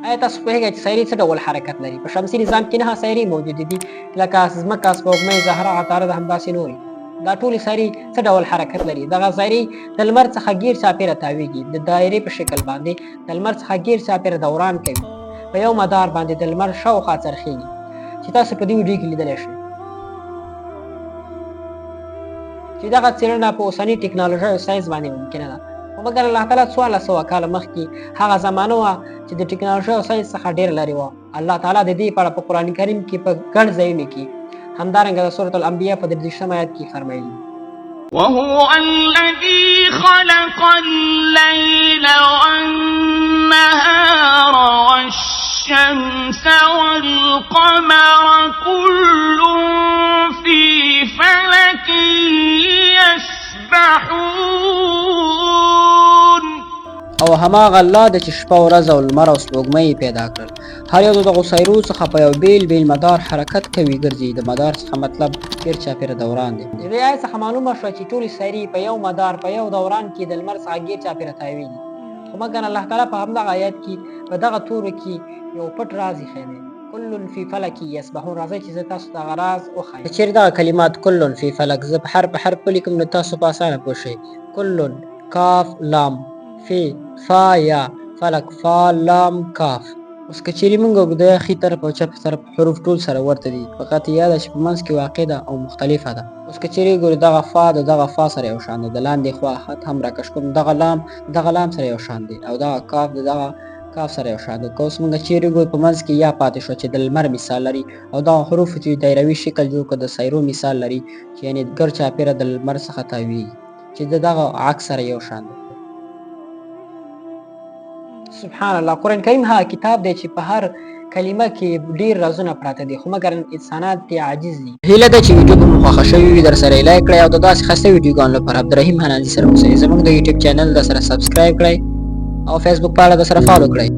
آیا تاسو پوهېږئ چې سیارې څه ډول حرکت لري؟ په شمسي نظام کې نهه سیارې موجودې دي، لکه ځمکه، سپوږمۍ، زهره، عطارد، همداسې نورې. دا ټولې سیارې څه ډول حرکت لري؟ دغه سیارې د لمر څخه ګیر چاپېره تاویږي، د دایرې په شکل باندې د لمر څخه ګیر چاپېره دوران کوي، په یو مدار باندې د لمر شاوخوا څرخیږي، چې تاسو په دې ویډیو کې لیدلی شئ. چې دغه څېړنه په اوسنۍ ټکنالوژۍ او ساینس باندې ممکنه ده، خو مګر الله تعالی 1400 کاله مخکې هغه زمانه وه چې د ټکنالوژۍ او ساینس څخه ډېر لرې وه. الله تعالی د دې په اړه په قرآن کریم کې په ګڼ ځایونو کې، همدارنګه د سورة الانبیاء په 33 آیت کې فرمایلي: وهو الذي خلق الليل والنهار والشمس والقمر كل في فلك يسبحون. او هماغه الله دی چې شپه ورځ او لمر او سپوږمۍ یې پیدا کړل. هر یو د دغو سیارو څخه په یو بیل بیل مدار حرکت کوي، ګرځي. د مدار څخه مطلب ګیر چاپیره دوران دی. د دې آیت څخه معلومه شوه چې ټولې سیارې په یو مدار، په یو دوران کې د لمر څخه ګیر چاپیره تاویږي. خو مګر الله تعالی په همدغه آیت کې په دغه تورو کې یو پټ راز ایښی دی، کل فی فلک یسبحون. راځئ چې زه تاسو ته هغه راز وښایم. که چیرې دغه کلمات کل فی فلک زه په حرف په حرف ولیکم نو تاسو په اسانه پوه شئ. کل، کاف، لام، فی، فا، یا، فلک، فا، لام، کاف. اوس که چیرې موږ د ښي طرف او چپ طرف حروف ټول سره ورته دي، فقط یا ده چې په منځ کې واقع ده او مختلفه ده. اوس که چیرې ګورو دغه فا د دغه فا سره یو شان ده، د لاندې خوا خط هم راکش کوم، دغه لام دغه لام سره یو شان دی او دغه کاف د دغه کاف سره یو شان دی. که اوس موږ چیرې ګورو په منځ کې یا پاتې شوه چې د لمر مثال لري او دغه حروف چې دایروي شکل جوړ کړ د سایرو مثال لري چې یعنې ګر چاپېره د لمر څخه تاویږي چې د دغه عکس سره یو شان دی. سبحان الله، قرآن کریم هغه کتاب دی چې په هر کلمه کې ډیر رازونه پراته دي، خو مګر انسانات ترې عاجز دي. هیله ده چې ویډیو به مو خوښه شوې وي، درسره یې لایک کړئ او د داسې ښایسته ویډیوګانو لپاره عبدالرحیم حنانزي سره اوسئ. زموږ د یوټیوب چینل درسره سبسکرایب کړئ او فیسبوک پاڼه درسره فالو کړئ.